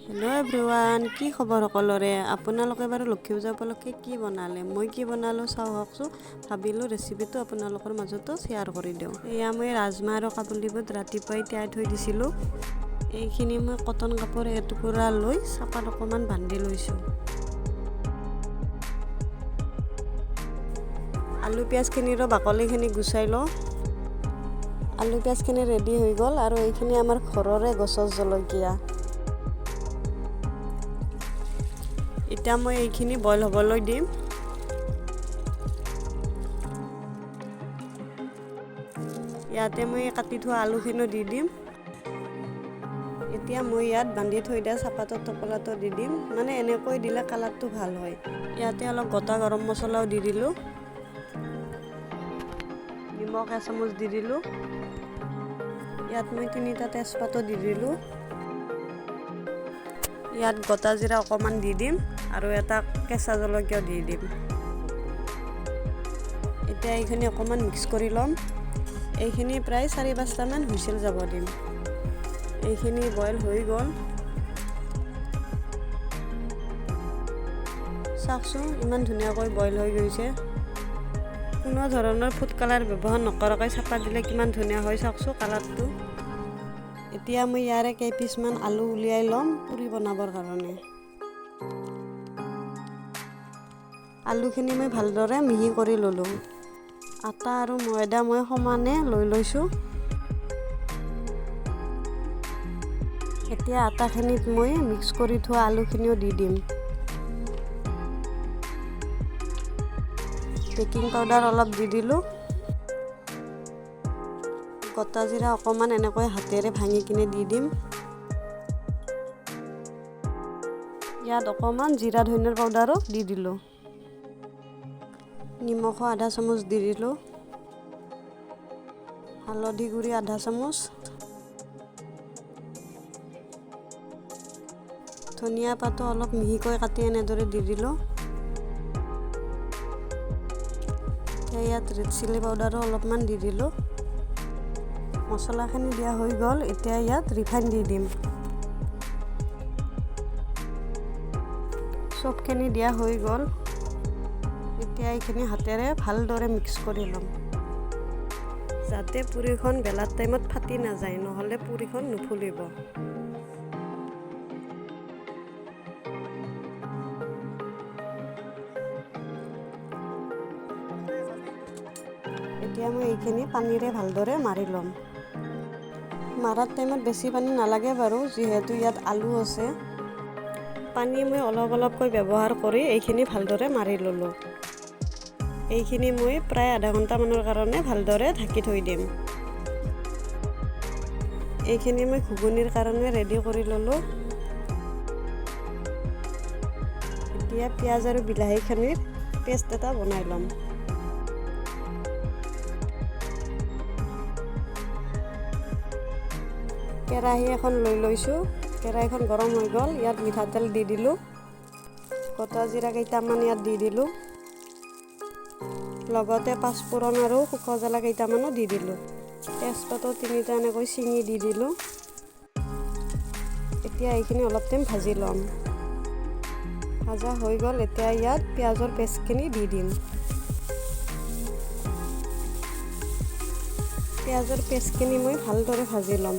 Hello' everyone, কি খবৰ সকলোৰে? আপোনালোকে বাৰু লক্ষী পূজা উপলক্ষে কি বনালে, মই কি বনালোঁ চাওঁ আহকচোন। ভাবিলোঁ ৰেচিপিটো আপোনালোকৰ মাজতো শ্বেয়াৰ কৰি দিওঁ। এয়া মই ৰাজমাহ আৰু কাবুলী বুট ৰাতিপুৱাই তিয়াই থৈ দিছিলোঁ। এইখিনি মই কটন কাপোৰ এটুকুৰা লৈ চাপাত অকণমান বান্ধি লৈছোঁ। আলু পিঁয়াজখিনিৰো বাকলিখিনি গুচাই লওঁ। আলু পিঁয়াজখিনি ৰেডি হৈ গ'ল। আৰু এইখিনি আমাৰ ঘৰৰে গছৰ জলকীয়া। এতিয়া মই এইখিনি বইল হ'বলৈ দিম। ইয়াতে মই কাটি থোৱা আলুখিনিও দি দিম। এতিয়া মই ইয়াত বান্ধি থৈ দিয়া চাপাতৰ টোপোলাটো দি দিম। মানে এনেকৈ দিলে কালাৰটো ভাল হয়। ইয়াতে অলপ গোটা গৰম মছলাও দি দিলোঁ। নিমখ এচামুচ দি দিলোঁ। ইয়াত মই 3টা তেজপাতো দি দিলোঁ। ইয়াত গোটা জিৰা অকণমান দি দিম আৰু এটা কেঁচা জলকীয়াও দি দিম। এতিয়া এইখিনি অকণমান মিক্স কৰি ল'ম। এইখিনি প্ৰায় 4-5টামান হুইচেল যাব দিম। এইখিনি বইল হৈ গ'ল। চাওকচোন, ইমান ধুনীয়াকৈ বইল হৈ গৈছে। কোনো ধৰণৰ ফুড কালাৰ ব্যৱহাৰ নকৰাকৈ চাপা দিলে কিমান ধুনীয়া হয়, চাওকচোন কালাৰটো। এতিয়া মই ইয়াৰে কেইপিচমান আলু উলিয়াই ল'ম পুৰি বনাবৰ কাৰণে। আলুখিনি মই ভালদৰে মিহি কৰি ল'লোঁ। আটা আৰু ময়দা মই সমানে লৈ লৈছোঁ। এতিয়া আটাখিনিত মই মিক্স কৰি থোৱা আলুখিনিও দি দিম। বেকিং পাউডাৰ অলপ দি দিলোঁ। গোটা জিৰা অকণমান এনেকৈ হাতেৰে ভাঙি কিনে দি দিম। ইয়াত অকণমান জিৰা ধনিয়াৰ পাউডাৰো দি দিলোঁ। নিমখো আধা চামুচ দি দিলোঁ। হালধি গুড়ি আধা চামুচ, ধনিয়া পাতো অলপ মিহিকৈ কাটি এনেদৰে দি দিলোঁ। এতিয়া ইয়াত ৰেড চিলি পাউডাৰো অলপমান দি দিলোঁ। মছলাখিনি দিয়া হৈ গ'ল। এতিয়া ইয়াত ৰিফাইন দি দিম। চবখিনি দিয়া হৈ গ'ল। এতিয়া এইখিনি হাতেৰে ভালদৰে মিক্স কৰি ল'ম, যাতে পুৰিখন বেলাৰ টাইমত ফাটি নাযায়, নহ'লে পুৰিখন নুফুলিব। এতিয়া মই এইখিনি পানীৰে ভালদৰে মাৰি ল'ম। মাৰাৰ টাইমত বেছি পানী নালাগে বাৰু, যিহেতু ইয়াত আলু আছে। পানী মই অলপ অলপকৈ ব্যৱহাৰ কৰি এইখিনি ভালদৰে মাৰি ল'লোঁ। এইখিনি মই প্ৰায় আধা ঘণ্টামানৰ কাৰণে ভালদৰে ঢাকি থৈ দিম। এইখিনি মই ঘুগুনিৰ কাৰণে ৰেডি কৰি ল'লোঁ। এতিয়া পিঁয়াজ আৰু বিলাহীখিনিৰ পেষ্ট এটা বনাই ল'ম। কেৰাহী এখন লৈ লৈছোঁ। কেৰাহীখন গৰম হৈ গ'ল। ইয়াত মিঠাতেল দি দিলোঁ। গোটা জিৰা কেইটামান ইয়াত দি দিলোঁ। লগতে পাঁচফোৰণ আৰু শুকান জ্বালা কেইটামানো দি দিলোঁ। তেজপাতো 3টা এনেকৈ ছিঙি দি দিলোঁ। এতিয়া এইখিনি অলপ টাইম ভাজি ল'ম। ভাজা হৈ গ'ল। এতিয়া ইয়াত পিঁয়াজৰ পেষ্টখিনি দি দিম। পিঁয়াজৰ পেষ্টখিনি মই ভালদৰে ভাজি ল'ম।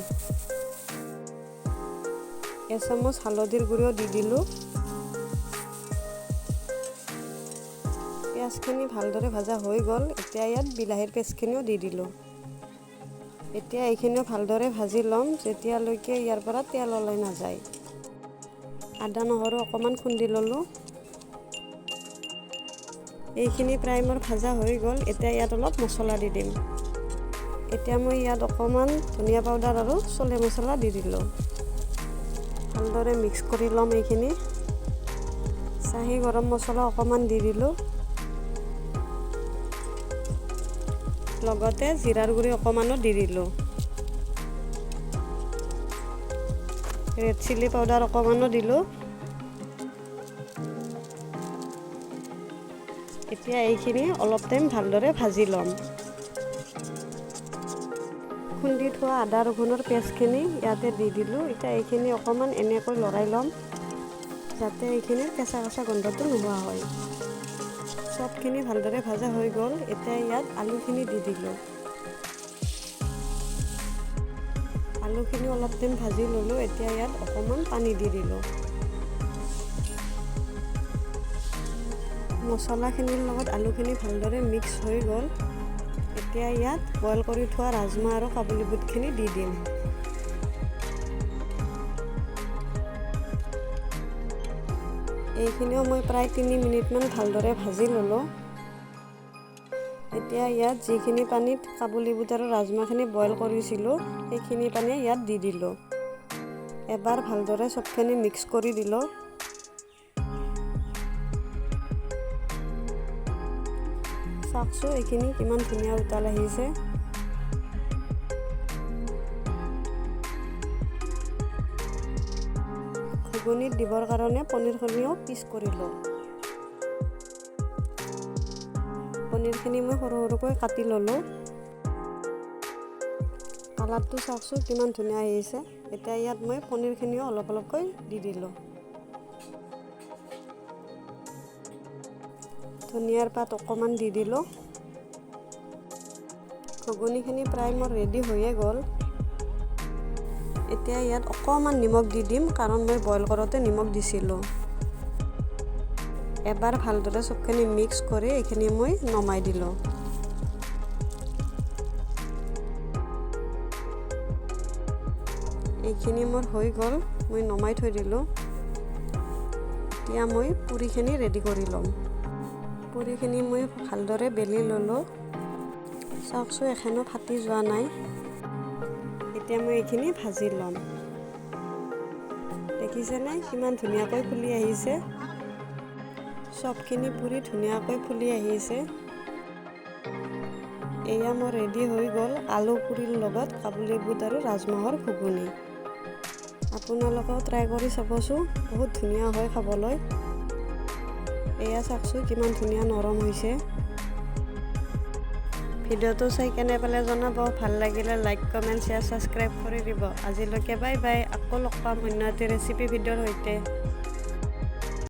এচামুচ হালধিৰ গুড়িও দি দিলোঁ। পিঁয়াজখিনি ভালদৰে ভাজা হৈ গ'ল। এতিয়া ইয়াত বিলাহীৰ পেষ্টখিনিও দি দিলোঁ। এতিয়া এইখিনিও ভালদৰে ভাজি ল'ম, যেতিয়ালৈকে ইয়াৰ পৰা তেল ওলাই নাযায়। আদা নহৰু অকণমান খুন্দি ল'লোঁ। এইখিনি প্ৰায় মোৰ ভাজা হৈ গ'ল। এতিয়া ইয়াত অলপ মছলা দি দিম। এতিয়া মই ইয়াত অকণমান ধনিয়া পাউডাৰ আৰু চলে মছলা দি দিলোঁ। ভালদৰে মিক্স কৰি ল'ম এইখিনি। চাহী গৰম মছলা অকণমান দি দিলোঁ। লগতে জিৰাৰ গুড়ি অকণমানো দি দিলোঁ। ৰেড চিলি পাউডাৰ অকণমানো দিলোঁ। এতিয়া এইখিনি অলপ টাইম ভালদৰে ভাজি ল'ম। খুন্দি থোৱা আদা ৰহুনৰ পেষ্টখিনি ইয়াতে দি দিলোঁ। এতিয়া এইখিনি অকণমান এনেকৈ লৰাই ল'ম, যাতে এইখিনিৰ কেঁচা কেঁচা গোন্ধটো নোহোৱা হয়। চবখিনি ভালদৰে ভাজা হৈ গ'ল। এতিয়া ইয়াত আলুখিনি দি দিলোঁ। আলুখিনি অলপ টাইম ভাজি ল'লোঁ। এতিয়া ইয়াত অকণমান পানী দি দিলোঁ। মছলাখিনিৰ লগত আলুখিনি ভালদৰে মিক্স হৈ গ'ল। এতিয়া ইয়াত বইল কৰি থোৱা ৰাজমাহ আৰু কাবুলী বুটখিনি দি দিম। এইখিনিও মই প্ৰায় 3 মিনিটমান ভালদৰে ভাজি ল'লোঁ। এতিয়া ইয়াত যিখিনি পানীত কাবুলী বুট আৰু ৰাজমাহখিনি বইল কৰিছিলোঁ, সেইখিনি পানী ইয়াত দি দিলোঁ। এবাৰ ভালদৰে চবখিনি মিক্স কৰি দিলোঁ। চাওকচোন এইখিনি কিমান ধুনীয়া উতাল আহিছে। ঘুগুনিত দিবৰ কাৰণে পনীৰখিনিও পিচ কৰি লওঁ। পনীৰখিনি মই সৰু সৰুকৈ কাটি ল'লোঁ। কালাৰটো চাওকচোন কিমান ধুনীয়া আহিছে। এতিয়া ইয়াত মই পনীৰখিনিও অলপ অলপকৈ দি দিলোঁ। ধনিয়াৰ পাত অকণমান দি দিলোঁ। ঘুগুনিখিনি প্ৰায় মোৰ ৰেডি হৈয়ে গ'ল। এতিয়া ইয়াত অকণমান নিমখ দি দিম, কাৰণ মই বইল কৰোঁতে নিমখ দিছিলোঁ। এবাৰ ভালদৰে চবখিনি মিক্স কৰি এইখিনি মই নমাই দিলোঁ। এইখিনি মোৰ হৈ গ'ল, মই নমাই থৈ দিলোঁ। এতিয়া মই পুৰিখিনি ৰেডি কৰি ল'ম। পুৰিখিনি মই ভালদৰে বেলি ল'লোঁ। চাওকচোন এখনো ফাটি যোৱা নাই। এতিয়া মই এইখিনি ভাজি ল'ম। দেখিছেনে কিমান ধুনীয়াকৈ ফুলি আহিছে। চবখিনি পুৰি ধুনীয়াকৈ ফুলি আহিছে। এয়া মোৰ ৰেডি হৈ গ'ল আলু পুৰিৰ লগত কাবুলী বুট আৰু ৰাজমাহৰ ঘুগুনি। আপোনালোকেও ট্ৰাই কৰি চাবচোন, বহুত ধুনীয়া হয় খাবলৈ। এয়া চাওকচোন কিমান ধুনীয়া নৰম হৈছে। ভিডিঅ'টো চাই কেনে পালে জনাব। ভাল লাগিলে লাইক, কমেণ্ট, শ্বেয়াৰ, ছাবস্ক্ৰাইব কৰি দিব। আজিলৈকে বাই বাই। আকৌ লগ পাম অন্য এটি ৰেচিপি ভিডিঅ'ৰ সৈতে।